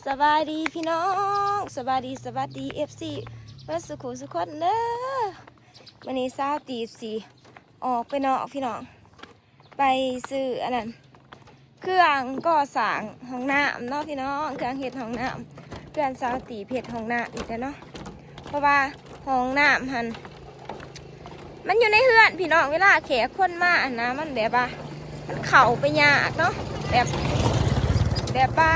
ສະບາຍດີພີ່ນ້ອງ ສະບາຍດີ ສະຫວັດດີ ເອັຟຊີ ເບິດສຸຂູສຸຄົນເດີ. ມື້ນີ້ສາວຕີບຊິອອກໄປນອກພີ່ນ້ອງ ໄປຊື້ອັນນັ້ນ ເຄື່ອງກໍ່ສ້າງຫ້ອງນ້ຳເນາະພີ່ນ້ອງ ເຄື່ອງເຮັດຫ້ອງນ້ຳ ເພື່ອນສາວຕີບເຮັດຫ້ອງນ້ຳອີກແລ້ວເນາະ ເພາະວ່າຫ້ອງນ້ຳຫັ້ນ ມັນຢູ່ໃນເຮືອນພີ່ນ້ອງ ເວລາແຂກຄົນມາຫັ້ນນະ ມັນແບບວ່າ ມັນເຂົ້າໄປຍາກເນາະ ແບບ ແບບວ່າ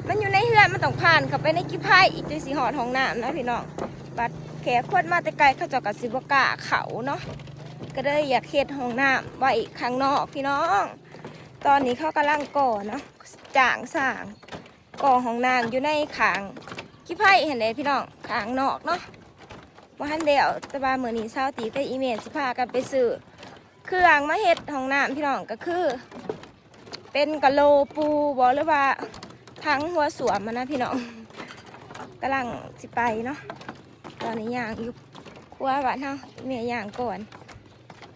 ມັນຢູ່ໃນເຮືອນ ມັນຕ້ອງຜ່ານເຂົ້າໄປໃນກີ່ໄພ ຈັ່ງຊິຮອດຫ້ອງນ້ຳນະພີ່ນ້ອງ. ບັດແຂກຄົນມາແຕ່ໄກ ເຂົາເຈົ້າກໍຊິບໍ່ກ້າເຂົ້າເນາະ ກໍເລີຍຢາກເຮັດຫ້ອງນ້ຳໄວ້ຂ້າງນອກພີ່ນ້ອງ. ຕອນນີ້ເຂົາກຳລັງກໍ່ເນາະ ຈ້າງຊ່າງ ກໍ່ຫ້ອງນ້ຳຢູ່ໃນຂ້າງກີ່ໄພຫັ້ນແຫຼະພີ່ນ້ອງ ຂ້າງນອກເນາະ ບໍ່ທັນແລ້ວ. ແຕ່ວ່າມື້ນີ້ສາວຕີບກັບອີ່ແມ່ຊິພາກັນໄປຊື້ເຄື່ອງມາເຮັດຫ້ອງນ້ຳພີ່ນ້ອງ ກໍຄືເປັນກະໂຫຼປູບໍ ຫຼືວ່າຖັງຫົວສ້ວມຫັ້ນນະພີ່ນ້ອງ ກຳລັງຊິໄປເນາະ. ຕອນນີ້ຍ່າງຢູ່ຄົວບ້ານເຮົາ ແມ່ຍ່າງກ່ອນ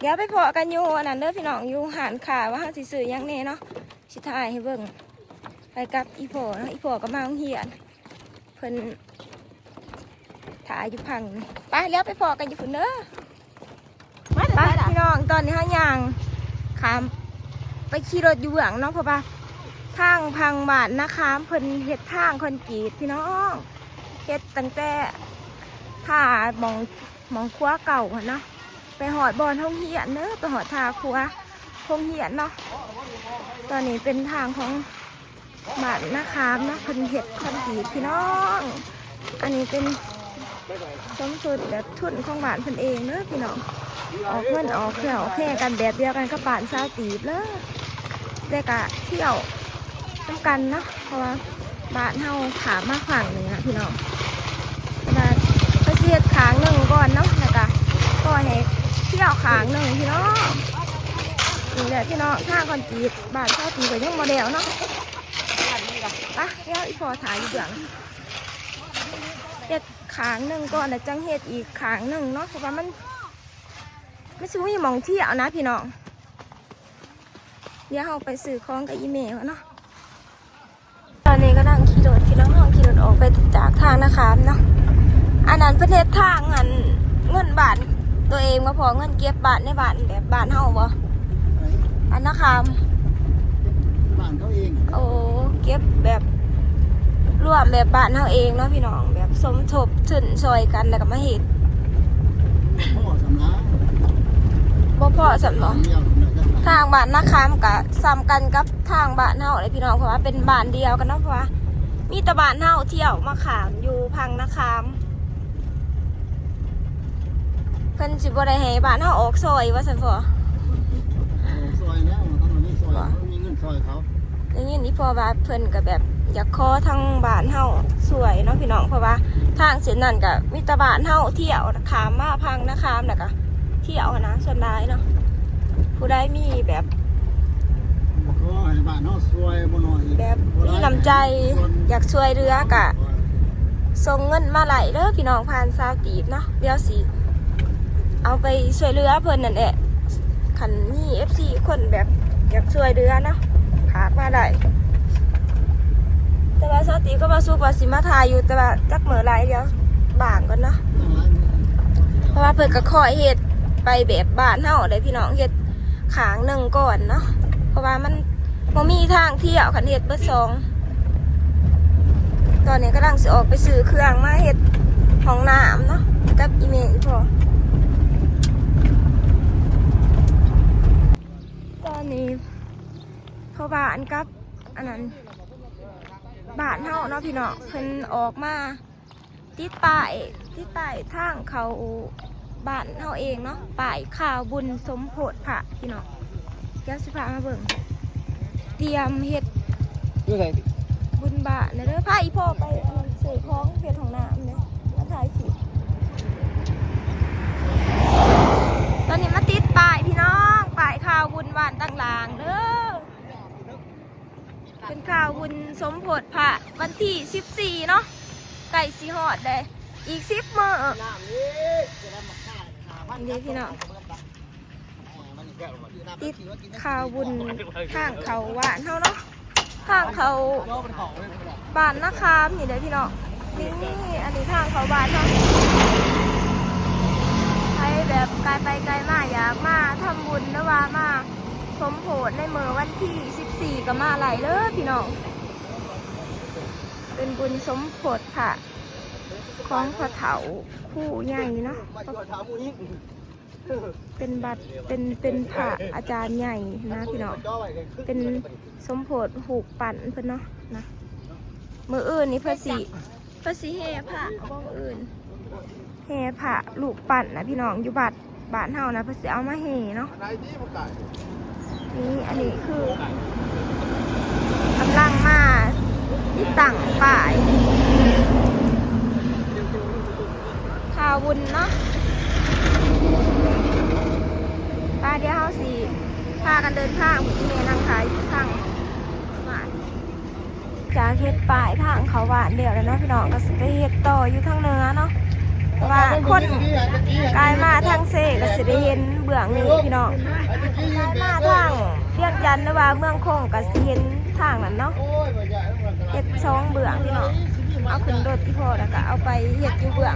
ດຽວໄປພໍ້ກັນຢູ່ອັນນັ້ນເດີພີ່ນ້ອງ ຢູ່ຮ້ານຄ້າ ວ່າເຮົາຊິຊື້ຫຍັງແດ່ເນາະ ຊິຖ່າຍໃຫ້ເບິ່ງ. ໄປກັບອີ່ພໍ່ເນາະ ອີ່ພໍ່ກໍມາໂຮງຮຽນ ເພິ່ນຖ້າຢູ່ພັງ. ໄປ ແລ້ວໄປພໍ້ກັນຢູ່ພຸ້ນເດີ. ໄປພີ່ນ້ອງ ຕອນນີ້ເຮົາຍ່າງຂ້າມໄປຂີ່ລົດຢູ່ເບື້ອງເນາະ ເພາະວ່າທາງພັງບ້ານນາຄາມ ເພິ່ນເຮັດທາງຄອນກຣີດພີ່ນ້ອງ ເຮັດຕັ້ງແຕ່ທ່າໝ່ອງ ໝ່ອງຂົວເກົ່າຫັ້ນເນາະ ໄປຮອດບ່ອນໂຮງຮຽນເດີ ໄປຮອດທ່າຂົວໂຮງຮຽນເນາະ. ຕອນນີ້ເປັນທາງຂອງບ້ານນາຄາມເນາະ ເພິ່ນເຮັດຄອນກຣີດພີ່ນ້ອງ. ອັນນີ້ເປັນສົມທົບແບບທຶນຂອງບ້ານເພິ່ນເອງເດີພີ່ນ້ອງ ອອກເງິນອອກແຂ້ວອອກແຮງກັນແບບດຽວກັນກັບບ້ານສາວຕີບເລີຍ ແຕ່ກະທ່ຽວນຳກັນເນາະ ເພາະວ່າ ບ້ານເຮົາຂ້າມມາຝັ່ງນີ້ນະພີ່ນ້ອງ ແຕ່ວ່າເພິ່ນຊິເຮັດຂ້າງໜຶ່ງກ່ອນເນາະ ແລ້ວກະກໍໃຫ້ທ່ຽວຂ້າງໜຶ່ງພີ່ນ້ອງ. ນີ້ແຫຼະພີ່ນ້ອງ ທາງຄອນກຣີດບ້ານສາວຕີບກໍຍັງບໍ່ແລ້ວເນາະ. ໄປ ດຽວອີ່ພໍ່ຖ້າຢູ່ເບື້ອງ ເຮັດຂ້າງໜຶ່ງກ່ອນ ແລ້ວຈັ່ງເຮັດອີກຂ້າງໜຶ່ງເນາະ ເພາະວ່າມັນ ມັນຊິບໍ່ມີໝ່ອງທ່ຽວນະພີ່ນ້ອງ. ດຽວເຮົາໄປຊື້ຂອງກັບອີ່ແມ່ກ່ອນເນາະ. ຕອນນີ້ກຳລັງຂີ່ລົດພີ່ນ້ອງ ເຮົາຂີ່ລົດອອກໄປຈາກທາງນາຄາມເນາະ. ອັນນັ້ນເພິ່ນເຮັດທາງ ອັນ ເງິນບ້ານຕົວເອງບໍ່ພໍ ເງິນເກັບບ້ານໃນບ້ານແບບບ້ານເຮົາບໍ່ ບ້ານນາຄາມ ບ້ານເຂົາເອງ. ໂອ້ ເກັບແບບລວມແບບບ້ານເຮົາເອງເນາະພີ່ນ້ອງ ແບບສົມທົບທຶນຊ່ອຍກັນ ແລ້ວກໍມາເຮັດ. ບໍ່ພໍສ່ຳເນາະ ທາງບ້ານນາຄາມກໍສ່ຳກັນກັບ ທາງບ້ານເຮົາເດ້ພີ່ນ້ອງ ເພາະວ່າເປັນບ້ານດຽວກັນເນາະ ເພາະວ່າມີແຕ່ບ້ານເຮົາທ່ຽວມາຂ້າມຢູ່ພັງນາຄາມ. ເພິ່ນຊິບໍ່ໄດ້ໃຫ້ບ້ານເຮົາອອກຊອຍວ່າຊັ້ນພໍ ອອກຊອຍແລ້ວ ເຂົາມີຊອຍ ບໍ່ ເຂົາມີເງິນຊອຍເຂົາ. ໄດ້ຍິນອີ່ພໍ່ວ່າເພິ່ນກໍແບບຢາກຂໍທາງບ້ານເຮົາຊ່ວຍເນາະພີ່ນ້ອງ ເພາະວ່າທາງເສັ້ນນັ້ນກໍມີແຕ່ບ້ານເຮົາທ່ຽວ ຂ້າມມາພັງນາຄາມ ແລ້ວກໍ ທ່ຽວຫັ້ນນະ ສ່ວນຫຼາຍເນາະ ຜູ້ໃດມີແບບ ຂໍໃຫ້ບ້ານເຮົາຊ່ວຍບໍ່ໜ້ອຍ ແບບມີນ້ຳໃຈ ຢາກຊ່ວຍເຫຼືອກະສົ່ງເງິນມາໄດ້ເດີພີ່ນ້ອງ ຜ່ານສາວຕີບເນາະ ດຽວຊິເອົາໄປຊ່ວຍເຫຼືອເພິ່ນນັ້ນແຫຼະ. ຄັນມີເອັຟຊີຄົນແບບຢາກຊ່ວຍເຫຼືອເນາະ ຝາກມາໄດ້ ແຕ່ວ່າສາວຕີບກັບບ່າວສຸກວ່າຊິມາຖ່າຍຢູ່ ແຕ່ວ່າຈັກມື້ໃດ ດຽວວ່າງກ່ອນເນາະ ເພາະວ່າເພິ່ນກໍຄ່ອຍເຮັດໄປແບບບ້ານເຮົາເດ້ພີ່ນ້ອງ ເຮັດຂ້າງໜຶ່ງກ່ອນເນາະ ເພາະວ່າມັນບໍ່ມີທາງທ່ຽວ ຄັນເຮັດເບິດສອງ. ຕອນນີ້ກຳລັງຊິອອກໄປຊື້ເຄື່ອງມາເຮັດຫ້ອງນ້ຳເນາະ ກັບອີ່ແມ່ອີ່ພໍ່. ຕອນນີ້ພໍ່ບ້ານກັບ ອັນນັ້ນ ບ້ານເຮົາເນາະພີ່ນ້ອງ ເພິ່ນອອກມາຕິດປ້າຍ ຕິດປ້າຍທາງເຂົ້າບ້ານເຮົາເອງເນາະ ປ້າຍຂ່າວບຸນສົມໂພດພະພີ່ນ້ອງ. ດຽວຊິພາມາເບິ່ງ ຕຽມເຮັດ ຢູ່ໃສ ບຸນບ້ານເດີ. ພາອີ່ພໍ່ໄປ ອັນນັ້ນ ຊື້ຂອງເຮັດຫ້ອງນ້ຳເດີ ມາຖ່າຍຄລິບ. ຕອນນີ້ມາຕິດປ້າຍພີ່ນ້ອງ ປ້າຍຂ່າວບຸນບ້ານຕ່າງໆເດີ. ເປັນຂ່າວບຸນສົມໂພດພະວັນທີສິບສີ່ເນາະ ໃກ້ຊິຮອດແລ້ວ ອີກສິບມື້ ນີ້ພີ່ນ້ອງ ຕິດຂ່າວບຸນທາງເຂົ້າບ້ານເຮົາເນາະ. ທາງເຂົ້າບ້ານນາຄາມນີ້ເດີພີ່ນ້ອງ. ນີ້ ອັນນີ້ທາງເຂົ້າບ້ານເຮົາ. ໃຜແບບກາຍໄປກາຍມາ ຢາກມາທຳບຸນ ຫຼືວ່າມາສົມໂພດໃນມື້ວັນທີສິບສີ່ ກໍມາໄດ້ເດີພີ່ນ້ອງ. ເປັນບຸນສົມໂພດພະຂອງພໍ່ເຖົ້າຄູໃຫຍ່ເນາະ. ເປັນບັດ ເປັນ ເປັນພະອາຈານໃຫຍ່ນະພີ່ນ້ອງ, ເປັນສົມໂພດຮູບປັ້ນເພິ່ນເນາະນະ. ມື້ອື່ນນີ້ເພິ່ນຊິ ເພິ່ນຊິແຫ່ພະບໍ່ ມື້ອື່ນ ແຫ່ພະຮູບປັ້ນນະພີ່ນ້ອງ, ຢູ່ວັດບ້ານເຮົານະ ເພິ່ນຊິເອົາມາແຫ່ເນາະ. ນີ້ ອັນນີ້ຄືກຳລັງມາຕິດຕັ້ງປ້າຍຂ່າວບຸນເນາະ. ໄປ ດຽວເຮົາຊິພາກັນເດີນທາງ ແມ່ນາງຂາຍຢູ່ທາງບ້ານ. ຈາກເຮັດປ້າຍທາງເຂົ້າບ້ານແລ້ວແຫຼະເນາະພີ່ນ້ອງ, ກໍຊິໄປເຮັດຕໍ່ຢູ່ທາງເໜືອເນາະ. ເພາະວ່າຄົນກາຍມາທາງເຊກໍຊິໄດ້ເຫັນເບື້ອງນີ້ພີ່ນ້ອງ, ກາຍມາທາງວຽງຈັນ ຫຼືວ່າເມືອງຄົງກໍຊິເຫັນທາງນັ້ນເນາະ. ເຮັດສອງເບື້ອງພີ່ນ້ອງ, ເອົາຂຶ້ນລົດອີ່ພໍ່ ແລ້ວກໍເອົາໄປເຮັດຢູ່ເບື້ອງ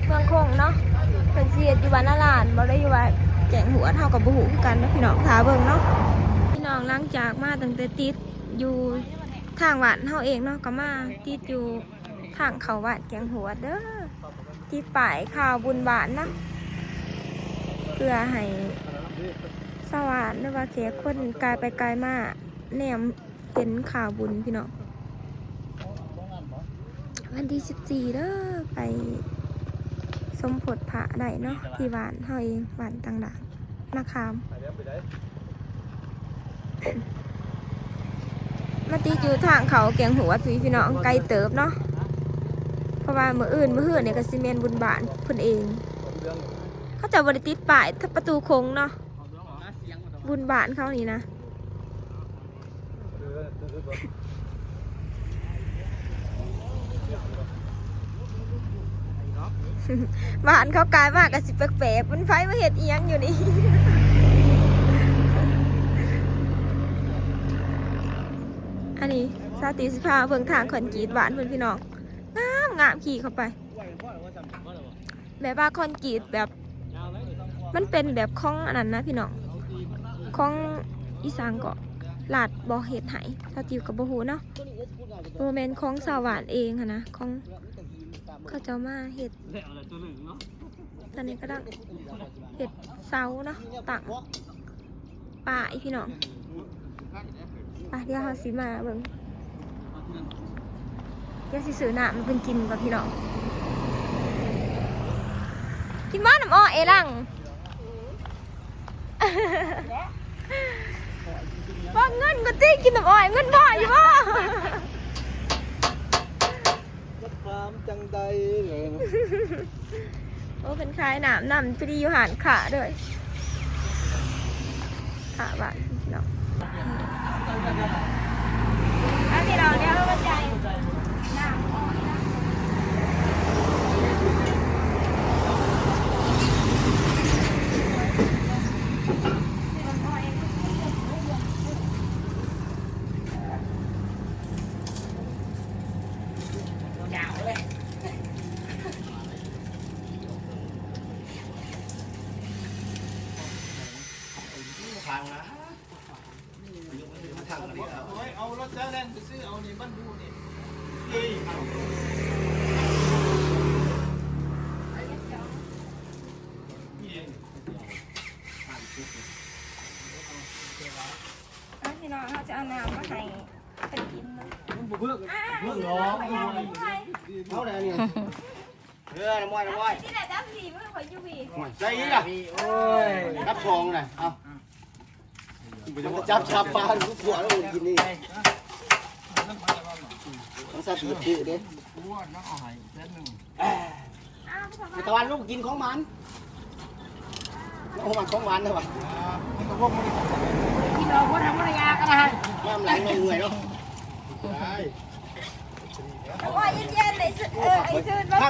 ເມືອງຄົງເນາະ. ເພິ່ນຊິເຮັດຢູ່ບ້ານນາລານບໍ່ ຫຼືຢູ່ວ່າແກ້ງຫວດ ເຮົາກໍບໍ່ຮູ້ຄືກັນເນາະພີ່ນ້ອງ, ຖ້າເບິ່ງເນາະ. ພີ່ນ້ອງ ຫຼັງຈາກມາຕັ້ງແຕ່ຕິດ ຢູ່ທາງບ້ານເຮົາເອງເນາະ, ກໍມາຕິດຢູ່ທາງເຂົ້າບ້ານແກ້ງຫວດເດີ, ຕິດປ້າຍຂ່າວບຸນບ້ານນຳ ເພື່ອໃຫ້ຊາວບ້ານ ຫຼືວ່າແຂກຄົນກາຍໄປກາຍມາແນມເຫັນຂ່າວບຸນພີ່ນ້ອງ. ວັນທີສິບສີ່ເດີ ໄປສົມໂພດພະໄດ້ເນາະ ທີ່ບ້ານເຮົາເອງ ບ້ານຕ່າງດ່ານນາຄາມ. ມາຕິດຢູ່ທາງເຂົ້າແກ້ງຫວດພີ້ພີ່ນ້ອງ, ໄກເຕີບເນາະ, ເພາະວ່າມື້ອື່ນ ມື້ຮືນນີ້ກໍຊິແມ່ນບຸນບ້ານເພິ່ນເອງ. ເຂົາເຈົ້າບໍ່ໄດ້ຕິດປ້າຍປະຕູຄົງເນາະ, ບຸນບ້ານເຂົານີ້ນະ. ບ້ານເຂົາກາຍມາກໍຊິແປກໆ, ມັນໃຜມາເຮັດອີ່ຫຍັງຢູ່ນີ້? ອັນນີ້ສາວຕິວຊິພາເບິ່ງທາງຄອນກຣີດບ້ານເພິ່ນພີ່ນ້ອງ, ງາມໆ, ຂີ່ເຂົ້າໄປ. ແບບວ່າຄອນກຣີດແບບ ມັນເປັນແບບຂອງອັນນັ້ນນະພີ່ນ້ອງ, ຂອງອີ່ສັງເກາະ ລັດບໍ່ເຮັດໃຫ້, ສາວຕິວກໍບໍ່ຮູ້ເນາະ, ບໍ່ແມ່ນຂອງຊາວບ້ານເອງຫັ້ນນະ, ຂອງເຂົາເຈົ້າມາເຮັດ. ຕອນນີ້ກຳລັງເຮັດເສົາເນາະ, ຕັ້ງ ປ້າຍພີ່ນ້ອງ. ໄປ ດຽວເຮົາຊິມາເບິ່ງ, ດຽວຊິຊື້ນ້ຳໃຫ້ເພິ່ນກິນກ່ອນພີ່ນ້ອງ. ກິນບໍ່ນ້ຳອ້ອຍເອລັງ? ບອກເງິນກ່ອນຕິ, ກິນນ້ຳອ້ອຍ ເງິນພໍຢູ່ບໍ່? ຈະຖາມຈັ່ງໃດເລີຍ? ໂອ້ ເພິ່ນຂາຍນ້ຳນຳ ພໍດີຢູ່ຮ້ານຄ້າເລີຍ, ຄ້າບ້ານເນາະ. ພີ່ນ້ອງ ເຮົາຈະເອົານ້ຳມາໃຫ້ເພິ່ນກິນເນາະ. ມັນບໍ່ເພິ່ງ ເພິ່ງດອກ ເອົາແລ້ວນີ້. ເອີ ນ້ຳອ້ອຍ ນ້ຳອ້ອຍ ຊິໄດ້ຈັບສີ່ມື້ ຂ້ອຍຢູ່ພີ້ ໃສ່ອີກລະ. ໂອ້ຍ ຈັບສອງນະ ເອົາ ມັນຈັບຊາບປາ ກູປົວແລ້ວກິນນີ້ ມັນຊາບປີກເດ້. ຕະວັນລູກກິນຂອງມັນ ໂອ້ ມັນຂອງຫວານເດ້ຫວາ. ກິນເອົາຄົນທຳມະດາກໍໄດ້ ນ້ຳຫຼັງນ້ອງເມື່ອຍເນາະ. ນ້ຳອ້ອຍເຢັນໆ ໄອ້ຊື່ນ ເອີ ໄອ້ຊື່ນເນາະ.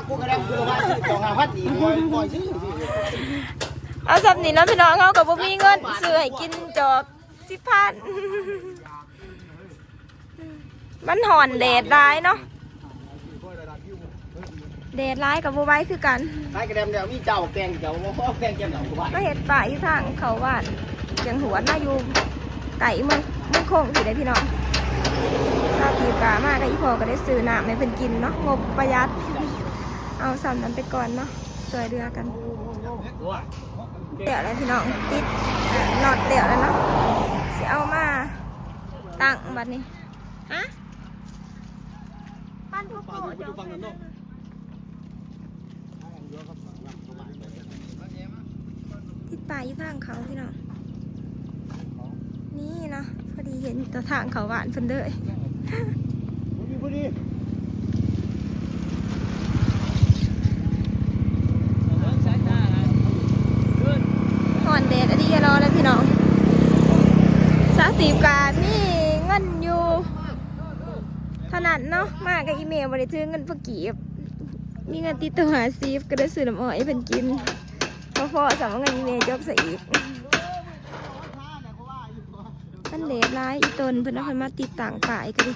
ເອົາສ່ຳນີ້ເນາະພີ່ນ້ອງ, ເຮົາກໍບໍ່ມີເງິນຊື້ໃຫ້ກິນຈອກສິບພັນ. ມັນຮ້ອນແດດຫຼາຍເນາະ ແດດຫຼາຍກໍບໍ່ໄຫວຄືກັນ. ຂາຍກະແດມແລ້ວມີເຈົ້າແຕ່ງເຈົ້າ ບໍ່ແຕ່ງແຈ່ມດອກ ມາເຮັດປ້າຍຢູ່ທາງເຂົ້າບ້ານ ຈຽງຫວນເນາະ ຢູ່ໃກ້ເມືອງ ເມືອງຄົງພີ້ເດ້ພີ່ນ້ອງ. ລາວຕີປາມາກັບອີ່ພໍ່ກໍໄດ້ຊື້ນ້ຳໃຫ້ເພິ່ນກິນເນາະ ງົບປະຢັດ ເອົາສ່ຳນັ້ນໄປກ່ອນເນາະ ຊ່ວຍເຫຼືອກັນ. ແລ້ວແຫຼະພີ່ນ້ອງ ຕິດນັອດແລ້ວແຫຼະເນາະ ຊິເອົາມາຕັ້ງບັດນີ້ ຮະ? ປັ້ນທຸກໂຕະ ຕິດປ້າຍຢູ່ທາງເຂົ້າພີ່ນ້ອງ ນີ້ເນາະ ພໍດີເຫັນແຕ່ທາງເຂົ້າບ້ານເພິ່ນເດີ. ພໍດີ ພໍດີ ຮ້ອນແດດອີ່ຫຼີ ລໍແລ້ວພີ່ນ້ອງ. ສາວຕີບກະມີເງິນຢູ່ເທົ່ານັ້ນເນາະ ມາກັບອີ່ແມ່ບໍ່ໄດ້ຖືເງິນພໍກີບ ມີເງິນຕິດໂຕຫ້າສິບ ກໍໄດ້ຊື້ນ້ຳອ້ອຍໃຫ້ເພິ່ນກິນ ບໍ່ພໍສ່ຳເງິນອີ່ແມ່ຈົກຊະອີກ. ມັນແດດຫຼາຍ ອີ່ຕົນເພິ່ນເອົາເພິ່ນມາຕິດຕັ້ງປ້າຍກໍດີ.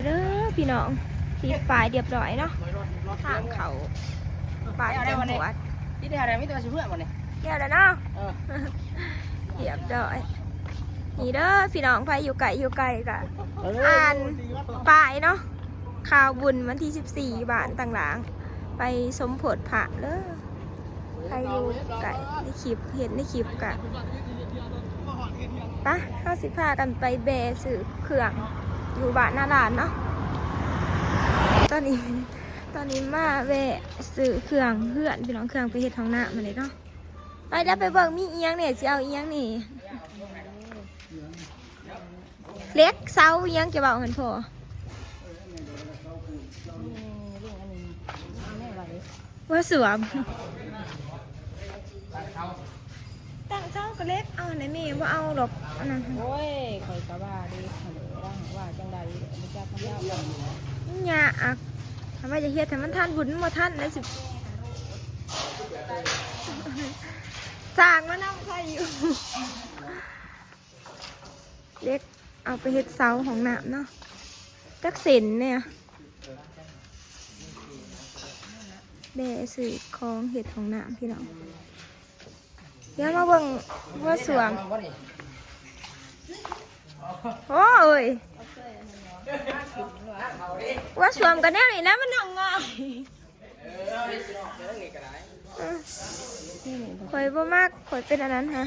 ເດີພີ່ນ້ອງ ຕິດປ້າຍຮຽບຮ້ອຍເນາະ ທາງເຂົ້າບ້ານແຈມຫວດ ຕິດແລ້ວ ມີແຕ່ວ່າຊິເມືອບັດນີ້ ແລ້ວແຫຼະເນາະ ເອີ ຮຽບຮ້ອຍ. ນີ້ເດີພີ່ນ້ອງ ໃຜຢູ່ໃກ້ຢູ່ໄກກະ ເອີ ອ່ານປ້າຍເນາະ ຂ່າວບຸນວັນທີສິບສີ່ ບ້ານຕ່າງຫຼາງ ໄປສົມໂພດພະເດີ. ໃຜຢູ່ໃກ້ໃນຄລິບ ເຫັນໃນຄລິບກະ ປະ ເຮົາຊິພາກັນໄປແວ່ຊື້ເຄື່ອງຢູ່ບ້ານນາລານເນາະ. ຕອນນີ້ ຕອນນີ້ມາແວ່ຊື້ເຄື່ອງເຮືອນພີ່ນ້ອງ ເຄື່ອງໄປເຮັດຫ້ອງນ້ຳຫັ້ນເດເນາະ. ໄປແລ້ວ ໄປເບິ່ງມີອີ່ຫຍັງແດ່ ຊິເອົາອີ່ຫຍັງນີ້ ເຫຼັກ ເສົາ ອີ່ຫຍັງ ຈະເວົ້າຫັ້ນພໍ່ ວ່າສວມ ຕັ້ງເສົາກໍເຫຼັກ ເອົາໃນແມ່ບໍ່ເອົາດອກ ອັນນັ້ນ ໂອ້ຍ ຂ້ອຍກໍວ່າເດ້ ວ່າຈັ່ງໃດ ບໍ່ຈັກນຳລາວ ຍາກ ຖ້າວ່າຈະເຮັດໃຫ້ມັນທັນບຸນ ມັນບໍ່ທັນແລ້ວ ຊິສ້າງມານຳໃຜຢູ່. ເຫຼັກ ເອົາໄປເຮັດເສົາຫ້ອງນ້ຳເນາະ ຈັກເສັ້ນແດ່. ແວ່ຊື້ຂອງເຮັດຫ້ອງນ້ຳພີ່ນ້ອງ ດຽວມາເບິ່ງຫົວສ້ວມ. ໂອ້ຍ ຫົວສ້ວມກໍແນວນີ້ນະ ມັນນັ່ງງ່າຍ. ເອີ ຂ້ອຍບໍ່ມັກ ຂ້ອຍເປັນອັນນັ້ນຫະ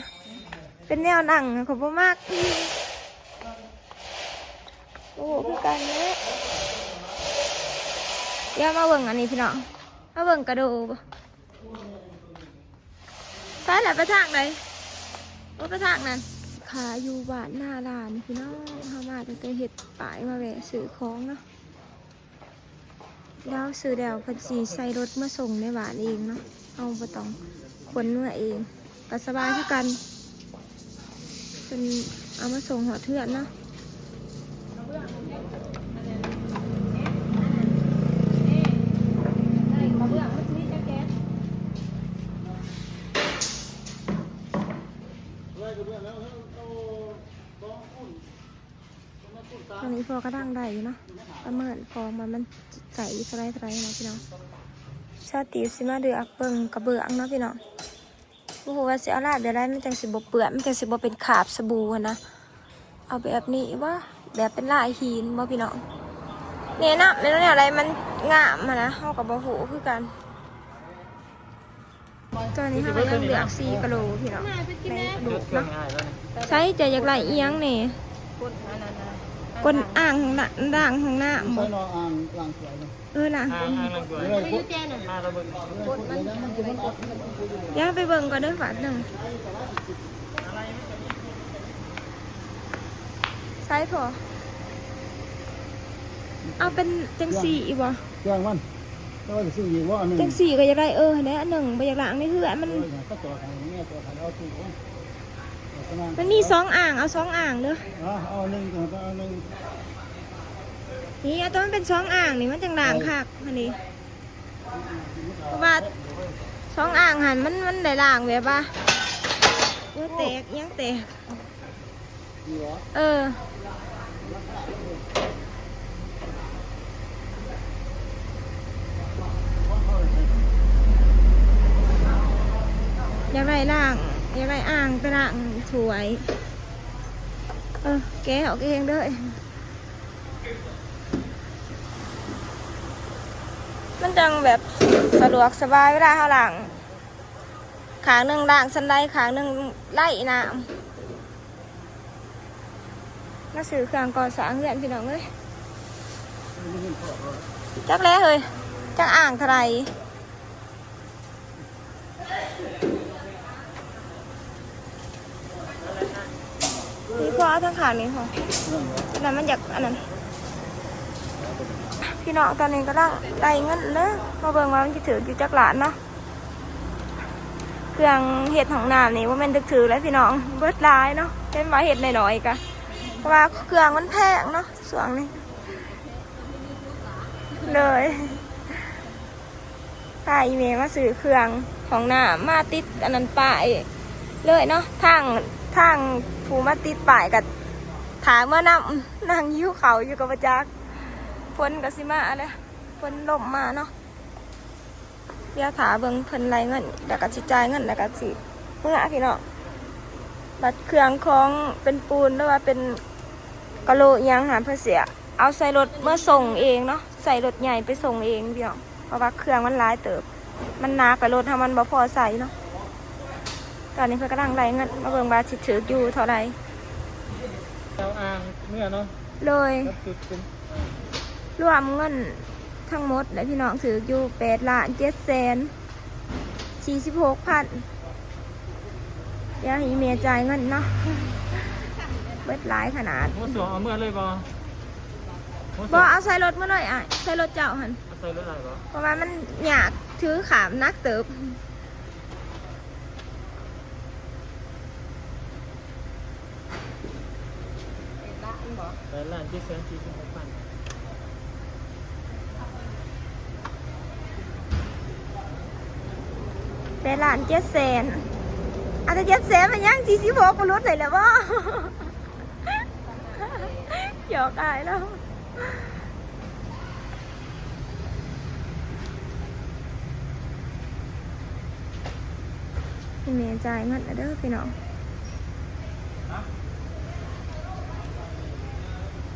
ເປັນແນວນັ່ງ ຂ້ອຍບໍ່ມັກ. ໂອ້ ຄືກັນເດ້. ດຽວມາເບິ່ງອັນນີ້ພີ່ນ້ອງ ມາເບິ່ງກະໂດ. ໃສລະ ໄປທາງໃດ? ໂອ້ ໄປທາງນັ້ນ. ຂາຍຢູ່ບ້ານນາລານພີ່ນ້ອງ ເຮົາມາຕັ້ງແຕ່ເຮັດປ້າຍ ມາແວ່ຊື້ຂອງເນາະ. ລາວຊື້ແລ້ວເພິ່ນຊິໃສ່ລົດມາສົ່ງໃນບ້ານເອງເນາະ ເຮົາບໍ່ຕ້ອງຂົນເມືອເອງ ກໍສະບາຍຄືກັນ ເພິ່ນເອົາມາສົ່ງຮອດເຮືອນເນາະ. ຕອນນີ້ພໍ່ກຳລັງໄດ້ຢູ່ເນາະ ປະເມີນຂອງວ່າມັນໃສ່ເທົ່າໃດເທົ່າໃດເນາະພີ່ນ້ອງ. ສາວຕີບຊິມາເລືອກເບິ່ງກະເບື້ອງເນາະພີ່ນ້ອງ ບໍ່ຮູ້ວ່າຊິເອົາລາດແບບໃດ ມັນຈັ່ງຊິບໍ່ເປື້ອນ ມັນຈັ່ງຊິບໍ່ເປັນຄາບສະບູຫັ້ນນະ. ເອົາແບບນີ້ບໍ່ ແບບເປັນລາຍຫີນບໍ່ພີ່ນ້ອງ ແນະນຳແມ່ນແນວໃດມັນງາມຫັ້ນນະ ເຮົາກໍບໍ່ຮູ້ຄືກັນ. ຕອນນີ້ເຮົາກຳລັງເລືອກສີ່ກະໂຫຼພີ່ນ້ອງ ໃນລູກເນາະ. ໃສເຈົ້າຢາກໄດ້ອີ່ຫຍັງແດ່? ກົ້ນອ່າງລ້າງຫ້ອງນ້ຳບໍ່? ເອີ ລ້າງ ອ່າງ ອ່າງລ້າງຖ້ວຍ ດຽວໄປເບິ່ງກ່ອນເດີບາດໜຶ່ງ. ໃສພໍ່? ເອົາເປັນຈັ່ງຊີ້ອີກບໍ່? ແຈ້ງມັນ ແຕ່ວ່າຊິຊື້ອີກບໍ່ອັນໜຶ່ງ? ຈັ່ງຊີ້ກໍຢາກໄດ້ ເອີ ຫັ້ນແຫຼະ ອັນໜຶ່ງ ບໍ່ຢາກລ້າງໃນເຮືອນມັນ ເອີ ກໍຈອດໃຫ້ແມ່ຈອດໃຫ້ເອົາຕູ້ ມັນມີສອງອ່າງ ເອົາສອງອ່າງເດີ. ເອົາ ເອົາໜຶ່ງ ເອົາໜຶ່ງ ນີ້ ເອົາຕົວມັນເປັນສອງອ່າງນີ້ ມັນຈັ່ງລ້າງຄັກຫັ້ນນີ້ ເອີ ເພາະວ່າສອງອ່າງຫັ້ນ ມັນ ມັນໄດ້ລ້າງແບບວ່າ ໂອ້ ແຕກ ອີ່ຫຍັງແຕກ. ເອີ ຢາກໄດ້ລ້າງ ຢາກໄດ້ອ່າງໄປລ້າງຖ້ວຍ. ເອີ ແກະອອກເອງເດີ້. ມັນຈັ່ງແບບສະດວກສະບາຍເວລາເຮົາລ້າງ ຂ້າງໜຶ່ງລ້າງສັນໄດ ຂ້າງໜຶ່ງໄລ່ນ້ຳ. ມາຊື້ເຄື່ອງກໍ່ສ້າງເຮືອນພີ່ນ້ອງເອີຍ. ຈັກແລ້ວເຮີ້ຍ ຈັກອ່າງເທົ່າໃດ? ນີ້ພໍເອົາທາງຂ້າງນີ້ພໍ ອັນນັ້ນມັນຢາກອັນນັ້ນ. ພີ່ນ້ອງ ຕອນນີ້ກຳລັງໄລ່ເງິນເດີ້ ມາເບິ່ງວ່າມັນຊິຖືກຢູ່ຈັກລ້ານເນາະ. ເຄື່ອງເຮັດຫ້ອງນ້ຳນີ້ບໍ່ແມ່ນຖືກໆເລີຍພີ່ນ້ອງ ເບິດຫຼາຍເນາະ ເຫັນວ່າເຮັດໜ້ອຍໆກະ ເພາະວ່າເຄື່ອງມັນແພງເນາະຊ່ວງນີ້. ໂດຍ ພາອີ່ແມ່ມາຊື້ເຄື່ອງຫ້ອງນ້ຳ ມາຕິດອັນນັ້ນປ້າຍເລີຍເນາະ. ທາງ ທາງຜູ້ມາຕິດປ້າຍກະຖ້າເມືອນຳ ນັ່ງຫິວເຂົ້າຢູ່ກະບໍ່ຈັກ ຝົນກະຊິມາແລ້ວ ຝົນລົມມາເນາະ. ດຽວຖ້າເບິ່ງເພິ່ນໄລ່ເງິນ ແລ້ວກະຊິຈ່າຍເງິນ ແລ້ວກະຊິເມືອພີ່ນ້ອງ. ບັດເຄື່ອງຂອງເປັນປູນ ຫຼືວ່າເປັນກະໂຫຼອີ່ຫຍັງຫັ້ນ ເພິ່ນຊິເອົາໃສ່ລົດເມືອສົ່ງເອງເນາະ ໃສ່ລົດໃຫຍ່ໄປສົ່ງເອງພີ່ນ້ອງ ເພາະວ່າເຄື່ອງມັນຫຼາຍເຕີບ ມັນໜັກ ແລ້ວລົດເຮົາມັນບໍ່ພໍໃສ່ເນາະ. ຕອນນີ້ເພິ່ນກຳລັງໄລ່ເງິນ ມາເບິ່ງວ່າຊິຖືກຢູ່ເທົ່າໃດ. ເອົາອ່າງເມືອເນາະ. ໂດຍ ກັບຊຸດເປັນ ລວມເງິນທັງໝົດແລ້ວພີ່ນ້ອງ ຖືກຢູ່ແປດລ້ານເຈັດແສນສີ່ສິບຫົກພັນ. ດຽວໃຫ້ອີ່ແມ່ຈ່າຍເງິນເນາະ ເບິດຫຼາຍຂະໜາດ. ຫົວສວມເອົາເມືອເລີຍບໍ່? ບໍ່ ເອົາໃສ່ລົດມາເລີຍອ້າຍ ໃສ່ລົດເຈົ້າຫັ້ນ ເອົາໃສ່ລົດອ້າຍບໍ່? ເພາະວ່າມັນຍາກ ຖືຂ້າມໜັກເຕີບ. ແປດລ້ານເຈັດແສນສີ່ສິບຫົກພັນ. ແປດລ້ານເຈັດແສນ ອາດຈະເຈັດແສນ ມັນຍັງສີ່ສິບຫົກ ບໍ່ຫຼຸດໃຫ້ແລ້ວບໍ່? ຫຍອກອ້າຍລາວ. ໃຫ້ແມ່ຈ່າຍເງິນແລ້ວເດີ້ພີ່ນ້ອງ.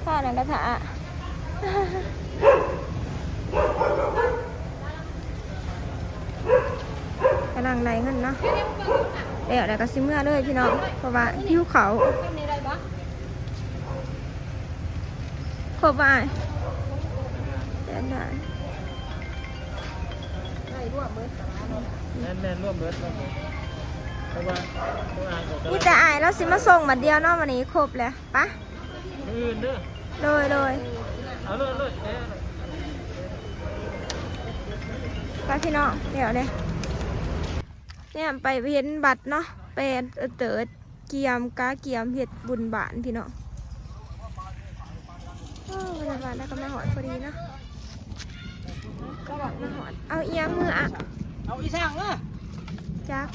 ຖ້ານັ້ນກະຖ້າ ກຳລັງໄລ່ເງິນເນາະ ແລ້ວ ແລ້ວກະຊິເມືອເລີຍພີ່ນ້ອງ ເພາະວ່າຫິວເຂົ້າ. ຄົບບໍ່ອ້າຍ? ແມ່ນ ແມ່ນ ລວມເບິດ ລວມເບິດ ເພາະວ່າ ມີແຕ່ອ້າຍລາວຊິມາສົ່ງບາດດຽວເນາະ ມື້ນີ້ຄົບແລ້ວ. ປະ ມື້ອື່ນເດີ. ໂດຍ ໂດຍ ເອົາໂລດ ໂລດ ໄປພີ່ນ້ອງ ແລ້ວເດ້. ແນມໄປເຫັນບັດເນາະ ແປນເອີເຕີດ ກຽມກະກຽມເຮັດບຸນບ້ານພີ່ນ້ອງ. ໂອ້ ບັນຍາກາດແລ້ວກະມາຮອດພໍດີເນາະ ມາຮອດ. ເອົາອີ່ຫຍັງມືອະ? ເອົາອີ່ຊ່າງເອີ. ຈັກ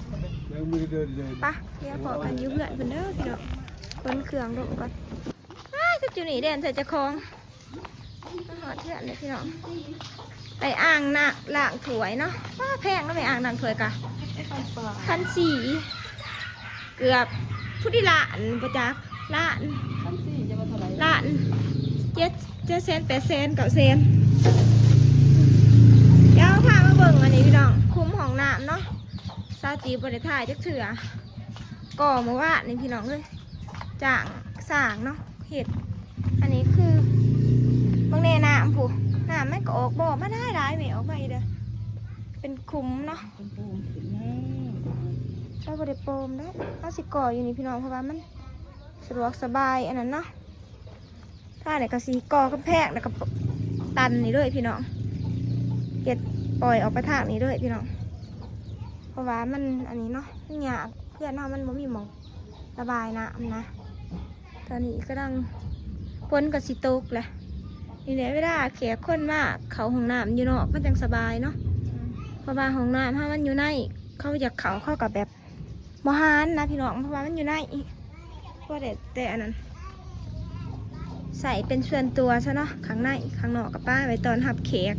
ເດີນ ເດີນ ເດີນ ປະ ດຽວພໍ້ກັນຢູ່ເຮືອນພຸ້ນເດີພີ່ນ້ອງ. ຂົນເຄື່ອງລົງກ່ອນ. ອ້າ ຈຸດຢູ່ນີ້ແລ່ນໃສ່ເຈົ້າຂອງ. ມາຮອດເຮືອນແລ້ວພີ່ນ້ອງ ໄດ້ອ່າງນະ ລ້າງຖ້ວຍເນາະ. ວ້າ ແພງເນາະແມ່ ອ່າງລ້າງຖ້ວຍກະ ພັນສີ່ ເກືອບພຸ້ນ ລ້ານບໍ່ຈັກ ລ້ານ ພັນສີ່ ຈະວ່າເທົ່າໃດ ລ້ານເຈັດ ເຈັດແສນ ແປດແສນ ເກົ້າແສນ. ດຽວພາມາເບິ່ງອັນນີ້ພີ່ນ້ອງ ຄຸ້ມຫ້ອງນ້ຳເນາະ ສາວຕີບໍ່ໄດ້ຖ່າຍຈັກເທື່ອ ກໍ່ມື້ວານນີ້ພີ່ນ້ອງເອີຍ ຈ້າງຊ່າງເນາະ ເຮັດ. ອັນນີ້ຄືເບິ່ງແນ່ ນ້ຳພຸ້ນ ນ້ຳມັນກະອອກບໍ່ມາຫຼາຍໆ ແມ່ ອອກມາອີກເດີ ເປັນຂຸມເນາະ. ເປັນປູມຂຶ້ນແລ້ວ ເຮົາບໍ່ໄດ້ໂປມເດ້ ເຮົາຊິກໍ່ຢູ່ນີ້ພີ່ນ້ອງ ເພາະວ່າມັນສະດວກສະບາຍອັນນັ້ນເນາະ. ຖ້ານີ້ກະຊິກໍ່ກຳແພງ ແລ້ວກະຕັນນີ້ເລີຍພີ່ນ້ອງ ເຮັດປ່ອຍອອກໄປທາງນີ້ເລີຍພີ່ນ້ອງ ເພາະວ່າມັນອັນນີ້ເນາະ ມັນຍາກ ເຮືອນເຮົາມັນບໍ່ມີໝ່ອງ ລະບາຍນ້ຳນະ. ຕອນນີ້ກຳລັງ ຝົນກະຊິຕົກແຫຼະ ນີ້ແຫຼະ ເວລາແຂກຄົນມາເຂົ້າຫ້ອງນ້ຳຢູ່ນອກ ມັນຈັ່ງສະບາຍເນາະ ເພາະວ່າຫ້ອງນ້ຳເຮົາມັນຢູ່ໃນ ເຂົາຢາກເຂົ້າ ເຂົາກະແບບບໍ່ຫານນະພີ່ນ້ອງ ເພາະວ່າມັນຢູ່ໃນ. ບໍ່ໄດ້ແຕ່ອັນນັ້ນ ໃຊ້ເປັນສ່ວນຕົວຊະເນາະ ຂ້າງໃນ ຂ້າງນອກກໍປະໄວ້ຕ້ອນຮັບແຂກ.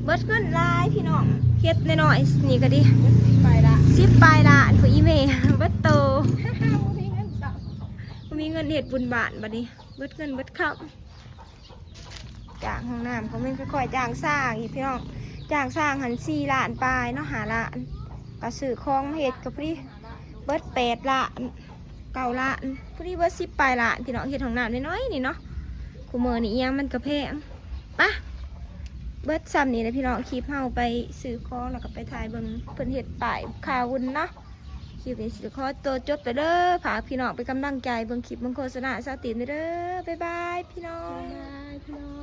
ເບິດເງິນຫຼາຍພີ່ນ້ອງ ເຮັດນ້ອຍໆນີ້ກໍດີ ສິບປາຍລ້ານ ສິບປາຍລ້ານພຸ້ນອີ່ແມ່ ເບິດໂຕ ບໍ່ມີເງິນຊ້ຳ ບໍ່ມີເງິນເຮັດບຸນບ້ານບັດນີ້ ເບິດເງິນເບິດຄຳ. ຈ້າງຫ້ອງນ້ຳກໍແມ່ນຄ່ອຍໆຈ້າງຊ່າງອີກພີ່ນ້ອງ ຈ້າງຊ່າງຫັ້ນສີ່ລ້ານປາຍເນາະ ຫ້າລ້ານ ກໍຊື້ຂອງມາເຮັດກໍພໍດີ ເບິດແປດລ້ານ ເກົ້າລ້ານ ພໍດີເບິດສິບປາຍລ້ານພີ່ນ້ອງ ເຮັດຫ້ອງນ້ຳນ້ອຍໆນີ້ເນາະ ຄູ່ມື້ນີ້ອີ່ຫຍັງມັນກໍແພງ. ປະ ເບິດຊ່ຳນີ້ແຫຼະພີ່ນ້ອງ ຄລິບເຮົາໄປຊື້ຂອງ ແລ້ວກໍໄປຖ່າຍເບິ່ງເພິ່ນເຮັດປ້າຍຄາວຸນເນາະ. ຄລິບນີ້ຊິຂໍຕົວຈົບໄປເດີ ຝາກພີ່ນ້ອງເປັນກຳລັງໃຈເບິ່ງຄລິບເບິ່ງໂຄສະນາສາວຕີນເດີ ບາຍບາຍພີ່ນ້ອງ.